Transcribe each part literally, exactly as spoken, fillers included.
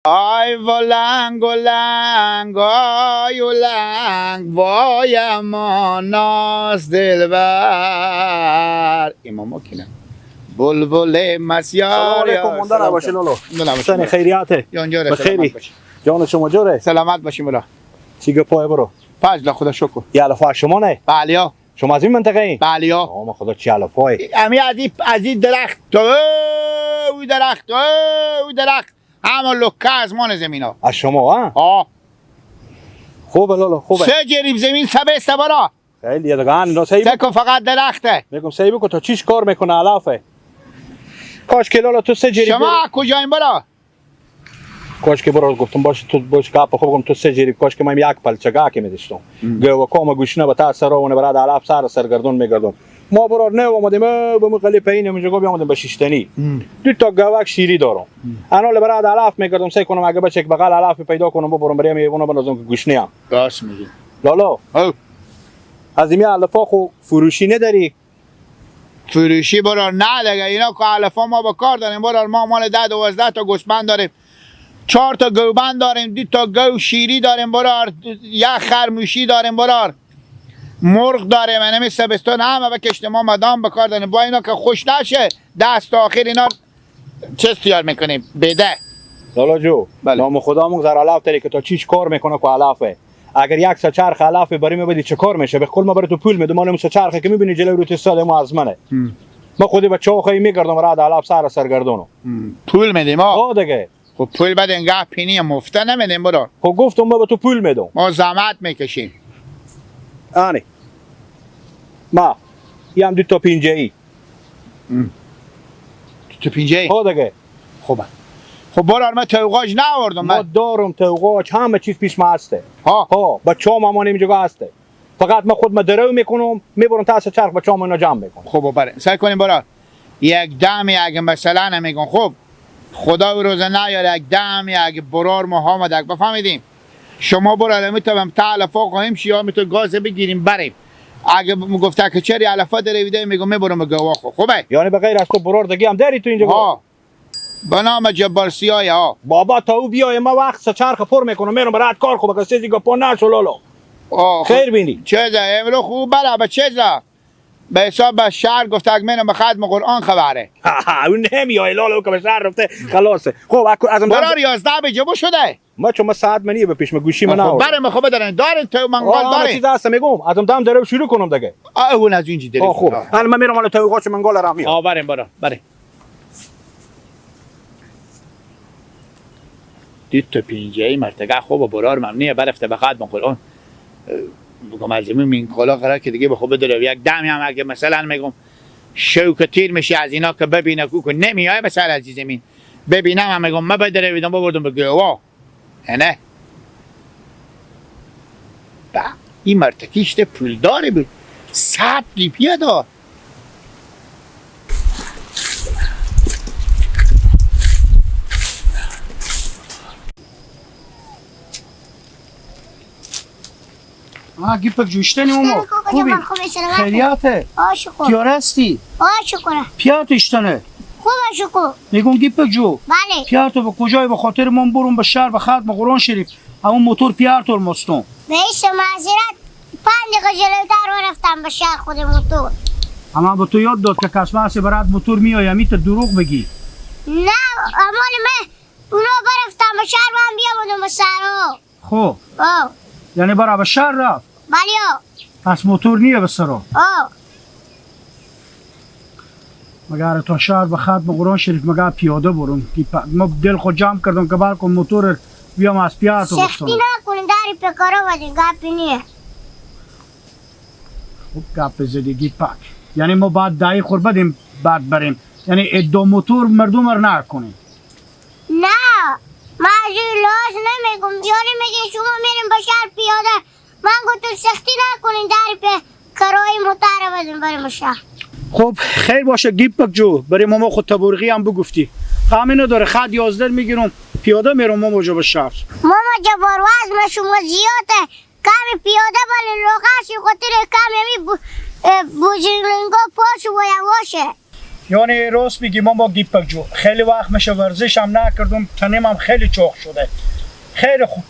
آی ولنگ ولنگ، آی ولنگ، وای اما ناز دلبر. امام کینه. بلبل مسیار. سلام علیکم، یا مونده سلام. نباشی لولو. مونده نباشی سنی لولو. خیریاته؟ جان جوره، بخیری؟ سلامت باشی. جان شما جوره؟ سلامت باشی مولا. چی گپای برو؟ فضل خدا شکر. یا الفا شما نه؟ بله یا. شما از این منطقه این؟ بله یا. نام خدا، چی الفای؟ امی از این، از این درخت تو او درخت، او درخت. همون لکه از مان زمین ها. از شما، ها؟ آه. خوبه لولو، خوبه. سه جریب زمین سبست برا. خیلی دیگه، هن، اینا صحیح سه بکن. کو فقط درخته. می‌گم صحیح بکن، تا چیش کار می‌کنه، علافه. کاش که لولو تو سه جریب شما بری. کجایین برا؟ کاش که برار گفتم باشه، تو باش گپ خوب گم، تو سه جریب، کاش که من یک پلچگه که می‌داشتم. ام. گوه کام گوشنه به تا سر اونه براد علف سر سرگردون می‌گردم. ما برار نه آمدیم، اه، به مو قلی پایین اونجا گو بیامدیم به شیشتنی. ام. دو تا گوک شیری دارم. ام. انا ل براد علف می‌گردم، سعی کنم اگه بچه یک بغل علف پیدا کنم، ببرم بریم یه اونو بنازم که گوشنه هم. راست می‌گی. لالا. او. از این علفا خو فروشی نداری؟ فروشی برار نه دگه، اینا که علفا ما به کار داریم برار، ما مال ده دوازده تا گوسپند داریم، چهار تا گوبند داریم، دو تا گو شیری داریم برار، یه خرموشی داریم برار، مرغ داریم، انمی سبستان همه به کشت ما مدام به کار داریم. با اینا که خوش نشه، دست آخر اینا چیز تیار می‌کنیم، بده. لالا جو، بله. نام خدا مون زر علف تری که تا چیش کار می‌کنه که علفه. اگر یک سه چرخ علف بری من بدی چه کار می‌شه؟ به کل ما بر تو پول می‌دم، مال اون سه چرخه که می‌بینی جلوی روت ایستاده ما از منه. هم. ما خودی بچه ها خواهی می‌گردم رد علف سر سرگردونو. هم. پول می‌دیم ها؟ آه دیگه. خب پول بده، انگاه پینی مفته نمی‌دیم برو. خب گفتم ما به تو پول می‌دم. ما زحمت می‌کشیم. آنی. ما. یه هم دو تا پینجه‌ای. ام. تو، تو پینجه؟ ها دیگه. خوبه. خب برار من توغاج ناوردم ما من. دارم توغاج، همه چیز پیش ما هسته. ها. ها، بچه‌ها ما اینجا هسته. فقط من خود ما درو می‌کنم، می‌برم تا سه چرخ بچه‌ها ما اینا جمع می‌کنم. خب بره. سعی کنیم برار. یک دمی اگه مثلاً می‌گم خب خدا او روز نیاره، یک دمی اگه برار ما آمد، اگه بفهمیدیم. شما برو الان می‌تونم تا علفا خواهیم شی، یا می‌تونم گاز بگیریم بریم. اگه م-، گفته که چری علفا داره ویده، می‌گم می‌برم به گوا خو. خوبه؟ یعنی به غیر از تو برار دیگه هم داری تو اینجا؟ ها. به نام جبار سیاه ها. بابا تا او بیای ما وقت سه چرخ پر می‌کنم، می‌رم برات کار خوبه که سیزی گپا نشو لولو. آه، خب. خیر بینی. چه ده؟ امرو خوب بله به چه ده؟ به حساب به شهر گفته اگه مینم به ختم قرآن خبره. اون نمیای لالا، او که به شهر رفته خلاصه. خب، اکو-، از اون دم برار یازده بجه بو شده. ما چون ما ساعت منی به پیش ما گوشی من آه، خب، ناورد. بره ما خب بدارن. دارین تو منگل آه، همه دارین. چیز هست می‌گم. از اون دم داره شروع کنم دیگه. آه، اون از اینجی داره. آه، خب. آه. الان من می‌رم حالا تو قاچ منگل را میام. آه، بریم برو، بریم. دید تو پینجه‌ای مرتگه خوب و برار ممنیه برفته به خط من قرآن. اه، بگم از این مینکالا قرار که دیگه به خود بداره. یک دمی هم اگه مثلاً می‌گم شو که تیر می‌شه از اینا که ببینه کو که نمیای مثلاً از این زمین. ببینم هم می‌گم ما بداره ویدم ببردم به گوا. نه. با این مرتکیش ده پولداری بود. صد لیپیه داد. آه، گیپک جوشتنی اومو. شکر، خوبی؟ خوبی، سلامت. خیریته؟ آه، شکر. تیار هستی؟ آه، شکر. پیات اشتنه؟ خوبه، شکر. می‌گم گیپک جو. بله. پیار تو به کجای؟ به خاطر من برم به شهر به ختم قرآن شریف. همون موتور پیار تو مستون. رئیس معذرت، پنج دقیقه جلوتر ورفتم به شهر خود موتور. اما به تو یاد داد که کس بحث برات موتور میای، امی تو دروغ بگی. نه، اما من اونا برفتم به شهر، من بیامدم به سرا. خب. آه. یعنی برا به شهر رفت؟ بله، آه. پس موتور نیه به سرا؟ آه. مگر تا شهر به ختم قرآن شریف مگر پیاده برون؟ کی پ-، ما دل خود جمع کردم که بلکن موتور بیام از پیار تو سختی بستانم. نکنین، دری پکارا بدین، گپی نیه. خب گپ زدی گیپک. یعنی ما باید دهی خور بدیم بعد بریم. یعنی ادو موتور مردم رو نکنیم. نه، من از این لحاظ نمی‌گم. یعنی می‌گه شما می‌رین به شهر پیاده. من گفتم سختی نکنین، در پی کرایه موتر بزن بریم به شهر. خب، خیر باشه، گیپک جو. بریم ماما خود تبرقی هم بگفتی. غمی نداره، خط یازده می‌گیرم. پیاده می‌رم ماما جو به شهر. ماما جبار، وزن شما زیاده. کمی پیاده ولی لغت شی خاطر کمی می بو-، اه، بوجنگا پاش و یواشه. یعنی راست می‌گی ماما گیپک جو، خیلی وقت می‌شه ورزش هم نکردم، تنیم هم خیلی چاق شده. خیلی خوب،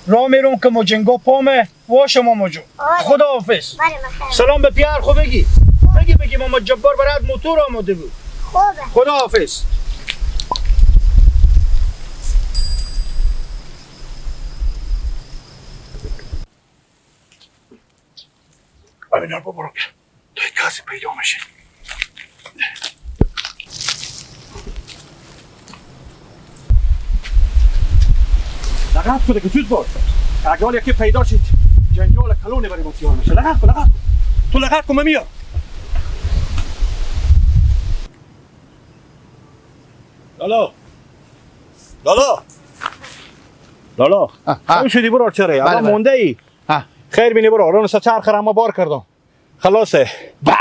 راه می‌رم که مو جنگا پامه واشه ماما جو. آره. خداحافظ. بله، بخیر. سلام به پیار خو بگی. بگی، بگی ماما جبار برات موتور آماده بود. خوبه. خداحافظ. امینا ببرو که تا کسی پیدا می‌شه. لغت کده که زود باش. اگه حال یکی پیدا شید، جنجال کلونی برای ما تیار می‌شه. لغت کن، لغت کن. تو لغت کن، من میام. لالا. لالا. لالا. آه، آه. تو شدی برار چره؟ بله، اما بله. مونده ای. آه. خیر بینی برار. اون سه چهار خر اما بار کردم. خلاصه. با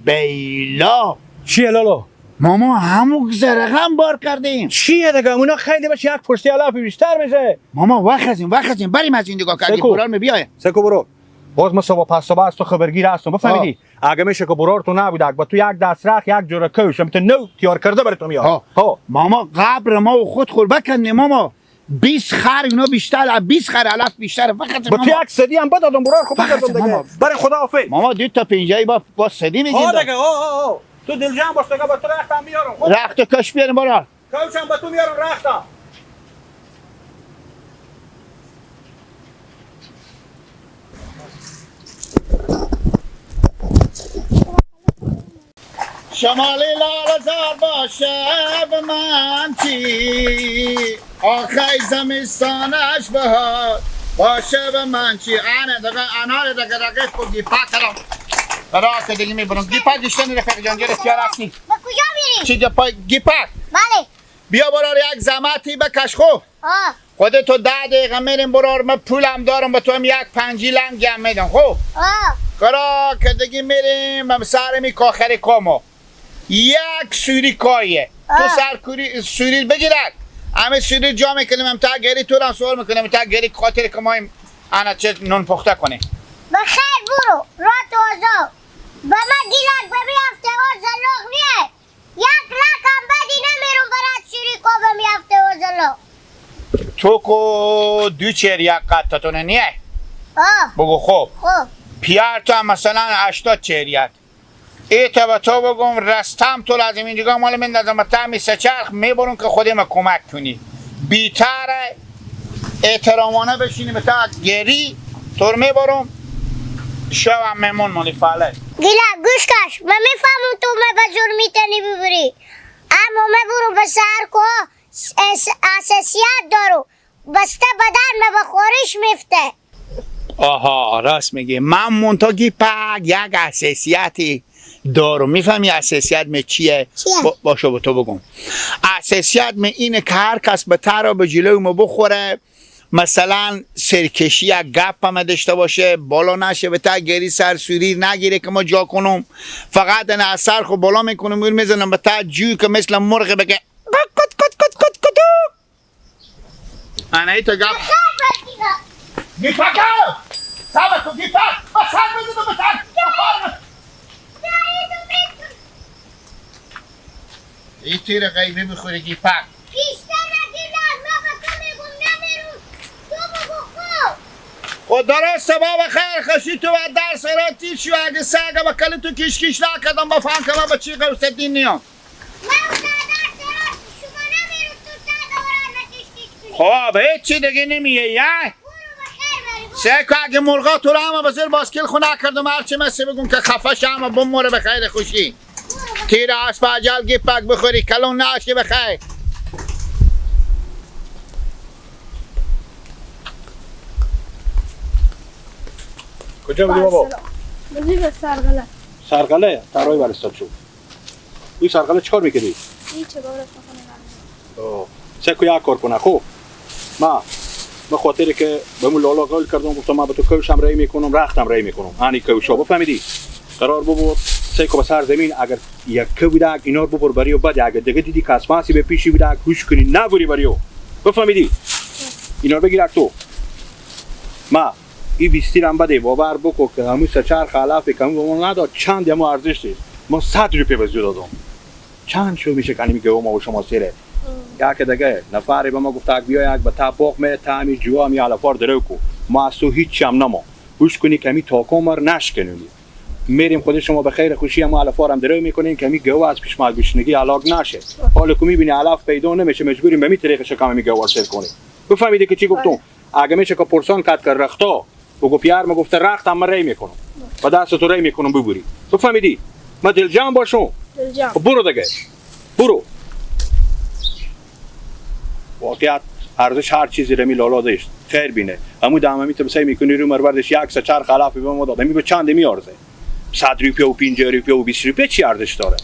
بیلا. چیه لالا؟ ماما، همو زرقم بار کردیم. چیه دیگه؟ اونا خیلی باشه، یک پشتی علف بیشتر می‌شه. ماما، وخزیم، وخزیم، بریم از این دیگه کردیم. سکو. برار می‌بیایم. سکو برو. باز ما صبح پس صبح از تو خبرگیر هستم، بفهمیدی؟ آه. اگه می‌شه که برار تو نبود، اگه با تو یک دست رخت، یک جوره کوش، هم تو نو تیار کرده برای تو میاد. آه. ها. ماما، قبر ما و خود خور بکندیم، ماما. بیست خر، اینا بیشتر، بیست خر علف بیشتر، فقط با تو ماما. یک سدی هم بدادم برار، خب، فقط بگردم دیگه. ماما. برای خدا حافظ. ماما، دو تا پنجایی با، با سدی می‌گیم ها دا. دیگه، ها، ها، ها. تو دلجمع باش دیگه، با تو رخت هم میارم، خب؟ رخت و کش بیارم برار. کوچم با تو میارم، رخت هم. شمالی لاله زار باشه به من چی، آخی زمستانش بهار باشه به من چی. انه دقه، انار دقه دقه خو گیپک کرم. برا که دیگه می‌برم. گیپک گشتن رفیق جان، جره تیار هستی. به کجا می‌ری؟ چی گیپک؟ گیپک. بله. بیا برار یک زحمتی بکش خو. آه. خودت تو ده دقیقه می‌ریم برار، من پولم دارم، به تو هم یک پنجی لنگ هم می‌دم. خب. آه. کرا که دیگه می‌ریم، هم سر می کاخر کامو. یک سوری کایه. تو آه. سر کوری، سوری بگیرد. همه سوری جا می‌کنیم، هم تا گری تو رو هم سوال می‌کنیم، تا گری خاطر که ما هم انا چه نون پخته کنیم. بخیر برو، را تازه. به من گیلک به می هفته ها زلاغ نیه. یک لکم بدی نمیرم برات شیری کابم یفته و زلو. تو کو دو چهر یک قد تتونه نیه؟ آه. بگو خب. خب. پیار تو هم مثلاً هشتاد چهر یک. ای تا به تو بگم رستم تو لازم اینجا مال من لازم تا می سه چرخ میبرم که خودی ما کمک کنی. بیتره احترامانه بشینی، به تا گری تور میبرم، شو هم میمون مانی فعلا. گیلا گوش کش، من میفهمم تو من به زور میتونی ببری، اما من برو به سر کو اس-، حساسیت دارو، بسته بدن من به خورش میفته. آها، راست میگی. من منتها گیپک یک حساسیتی دارم. می‌فهمی حساسیت می چیه؟ چیه؟ با-، باشه، به تو بگم. حساسیت می اینه که هر کس به تر و به جلو ما بخوره، مثلاً سرکشی یک گپ هم داشته باشه، بالا نشه، به تا گری سرسوری نگیره که ما جا کنم. فقط این اثر خو بالا می‌کنم، اون می‌زنم به تا جو که مثل مرغ بگه. کت، کت، کت، کت، کتو. انه ای تو گپ. گیپکه! صبر کن، گیپک! بسر بدون، بسر! بسر! ای تیر غیبی بخوری، گیپک! بیشتر نگیر، ما به تو می‌گم نمیرم. تو بگو خب. خب درسته بابا، خیر خشی تو و درس را تیر شو، اگه سگ به کل تو کش کش نکردم، بفهم که من به چی غوث الدین نیام. خب، هیچی دیگه نمیه، یا؟ سه که اگه مرغا تو رو همه بزر باسکیل خونه کردم، هرچی مسی بگم که خفه شه، همه بمره به خیر خوشی. تیر اسب عجل گیپک بخوری، کلون ناشی به خیر. کجا بودی بابا؟ سلام. بودی به سرغله. سرغله؟ تروی برستاد شو. این سرقاله چیکار می‌کنی؟ هیچ، بابا، رسم کنه نمی‌شه. آه. چه کو یک کار کنه، خب. ما، به خاطر که به مو لالا قول کردم، گفتم: «من به تو کوشم رای می‌کنم، رختم رای می‌کنم.» هنی کوشا، بفهمیدی؟ قرار ببر، سه کو به سر زمین، اگر یک کو بودک، اینا رو ببر بری و بعد اگر دیگه دیدی که اسماسی به پیشی بودک، هوش کنی، نبری بری و. بفهمیدی؟ اینا رو بگیر تو. ما، ای بیستی رو هم بده، باور بکو که همون سه چهار خلافی که همون به ما نداد، چند همون ارزشش. ما صد روپیه به زو دادم. چند شو می‌شه که همی گوه ما و شما سیره؟ یک دگه نفری به ما گفت، اگه بیای، اگه به تا باغ می، تا همی جوا همی علفار درو کو. ما از تو هیچی هم نما. گوش کنی که همی تاکا مر نشکنونی. می‌ریم خود شما به خیر خوشی هم علفار هم درو می‌کنین که همی گوه از پیش ما گشنگی هلاک نشه. حالا که می‌بینی علف پیدا نمیشه، مجبوریم به می طریق شکم همی گوه سیر کنیم. بفهمیدی که چی گفتم؟ بله. اگه می‌شه که پرسان کد که رختا بگو پیار ما گفته رخت هم من ری می‌کنم. و دست تو ری می‌کنم ببری. بفهمیدی؟ من دلجم باشم. دلجم. خب برو دیگه. برو. واقعیت ارزش هر چیزی رمی لالا داشت. خیر بینه. همو دم همی تو سعی می‌کنی رو مر بردش یک سه چرخ علف به ما داد. همی به چند می‌ارزه؟ صد روپیه و پنجاه روپیه و بیست روپیه چی ارزش داره؟